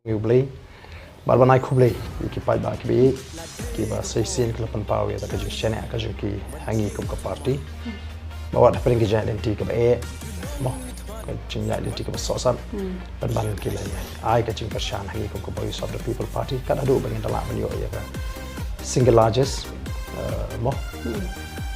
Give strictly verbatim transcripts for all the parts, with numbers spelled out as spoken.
Ngi U Blei. Bad ban ai khublei ïa ki paidbah kiba ïeit, kiba sa shisien ki la pynpaw ïa ka jingshaniah ka jong ki ha ngi kum ka party. Ba wat hapdeng ki jingïaid lynti kaba eh, mo, ka jingïaid lynti kaba sohsat, pynban ki la ai ka jingkyrshan ha ngi kum ka Voice of the People Party, kat haduh ba ngin da lah ban ïoh ïa ka single largest, eh, mo,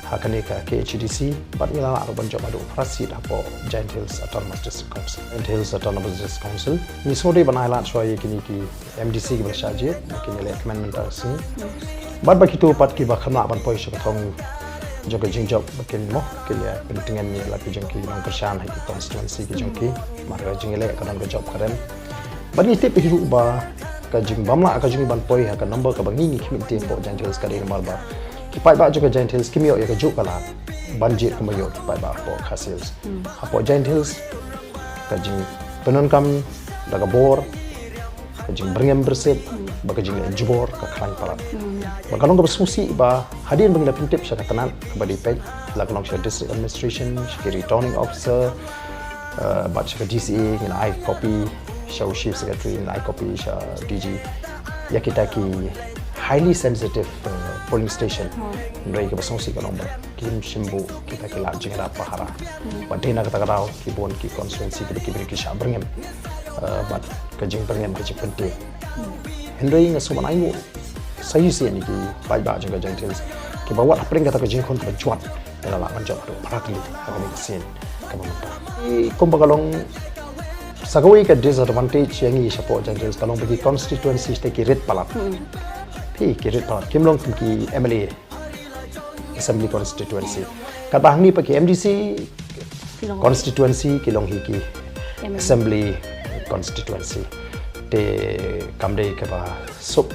ha kane ka K H A D C, bad ngi la lah ruh ban jop haduh phra seat hapoh Jaintia Hills Autonomous District Council. Jaintia Hills Autonomous District Council. Ngi sngewdei ban ai lad shuwa ïa kine ki M D C kiba la shah jied, ba kin ïaleh kmen mynta ka sngi. Bad ba kito pat kiba khlem lah ban poi sha ka thong jong ka jingjop, ba kin mo, kin ïa pyntngen ïa la ki jong ki nongkyrshan ha ki constituency ki jong ki. Namar ka jingïaleh ka don ka jop ka rem. Bad ngi tip hi ruh ba ka jingbym lah ka jong ngi ban poi ha ka number kaba ngi ngi khmih te hapoh Jaintia Hills ka dei namar ba ki paidbah jong ka Jaintia Hills kim ïoh ïa kajuh ka lad ban jied kumba ïoh ki paidbah hapoh Khasi Hills. Hapoh Jaintia Hills ka jingpyndonkam da ka bor, ka jingbyrngem byrsit, bad ka jingleh jubor ka khlaiñ palat. Bad ka long kaba sngewsih ba hadien ba ngi la pyntip sha ka tnat kaba dei peit, la ka long sha District Administration, sha ki Returning Officer, eh, bad sha ka D C A, ngin ai copy sha u Chief Secretary, ngin ai copy sha D G, ïa kita ki highly sensitive, eh, polling station. Hynrei kaba sngewsih ka long ba kim shym buh kita ki lad jingïarap ba hara. Bad dei na kata ka daw ki bun ki constituency kiba ki briew ki shah byrngem, eh, bad ka jingbyrngem ka jingpyntip. Hynrei nga sngewbha ban ainguh sa shisien ïa ki paidbah jong ka Jaintia Hills kiba wat hapdeng kata ka jingkhun kaba jwat, ïa la lah ban jop haduh phra tylli ha kane ka sien kaba mynta. Kumba ka long sa kawei ka disadvantage ïa ngi shapoh Jaintia Hills ka long ba ki constituency te ki rit palat. Te ki rit palat, kim long kum ki M L A assembly constituency. Katba hangne pat ki M D C constituency ki long hi ki assembly constituency. Te kam dei kaba suk,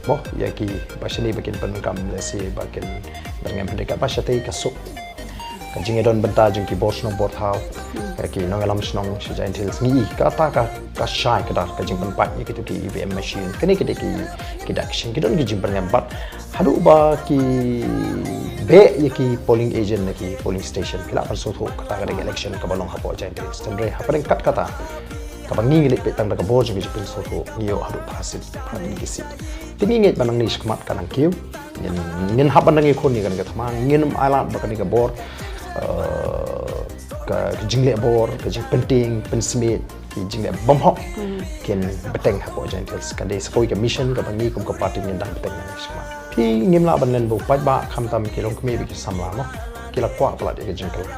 mo, ïa kiba shane ba kin pyndonkam, lehse ba kin byrngem, hynrei katba shatei ka suk. Ka jingïadon bynta jong ki bor shnong bor thaw, ïa ki nongïalam shnong sha Jaintia Hills, ngi i kata ka, ka shai kdar ka jingpynpait ïa kito ki E V M machine. Kane ki dei ki, ki dak shin ki don ki jingbyrngem bad haduh ba ki beh ïa ki polling agent na ki polling station, ki lah ban sngewthuh kata ka dei ka election kaba long hapoh Jaintia Hills. Hynrei hapdeng kat kata kaba ngi ngi leit peit tang da ka bor jong ki jingpynsngewthuh, ngi ïoh haduh phra seat, phra tylli ki seat. Te ngi ngeit ba nangne shakhmat ka nang kiew, ngin, ngin hap ban nang ïakhun ïa kane ka thma, ngin ym ailad ba kane ka bor, eh, ka, ka jingleh bor, ka jingpyntieng pynsmiej, ki jingleh bymhok kin bteng hapoh Jaintia Hills. Ka dei sa kawei ka mission kaba ngi kum ka party ngin dang bteng nangne shakhmat. Phi ngim lah ban len ba u paidbah khamtam ki longkmie bad ki samla, mo, ki la kwah palat ïa ka jingkylla.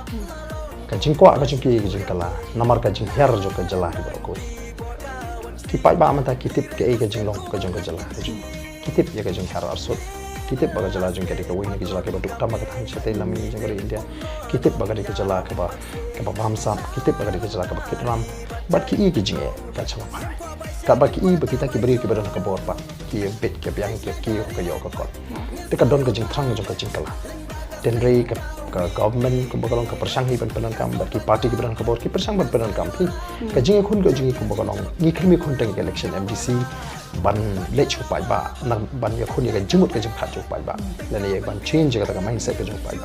Ka jingkwah ka jong ki ka jingkylla namar ka jinghiar jong ka jylla hi baroh kawei. Ki paidbah mynta ki tip kaei ka jinglong ka jong ka jylla. Ki tip ïa ka jinghiar arsut. Ki tip ba ka jylla jong ki ka dei kawei na ki jylla kiba duk tam ba ka than shatei lam jong ka ri India. Ki tip ba ka dei ka jylla kaba, kaba bamsap. Ki tip ba ka dei ka jylla kaba kit ram. Bad ki i ki jingeh ka jylla. Katba ki i ba kita ki briew kiba don ha ka bor pat ki ïa bit ki ïa biang ki ïa kiew ka ïoh ka kot. Te ka don ka jingthrang jong ka jingkylla. Hynrei ka, ka government kumba ka long ka pyrshang hi ban pyndonkam, bad ki party kiba don ha ka bor ki pyrshang ban pyndonkam hi. Ka jingïakhun ka jong ngi kumba ka long, ngi khlem ïakhun tang ïa ka election M D C ban leit sha u paidbah, nang ban ïakhun ïa ka jingmut ka jingpyrkhat jong u paidbah, lane ban change ïa kata ka mindset ka jong u paidbah.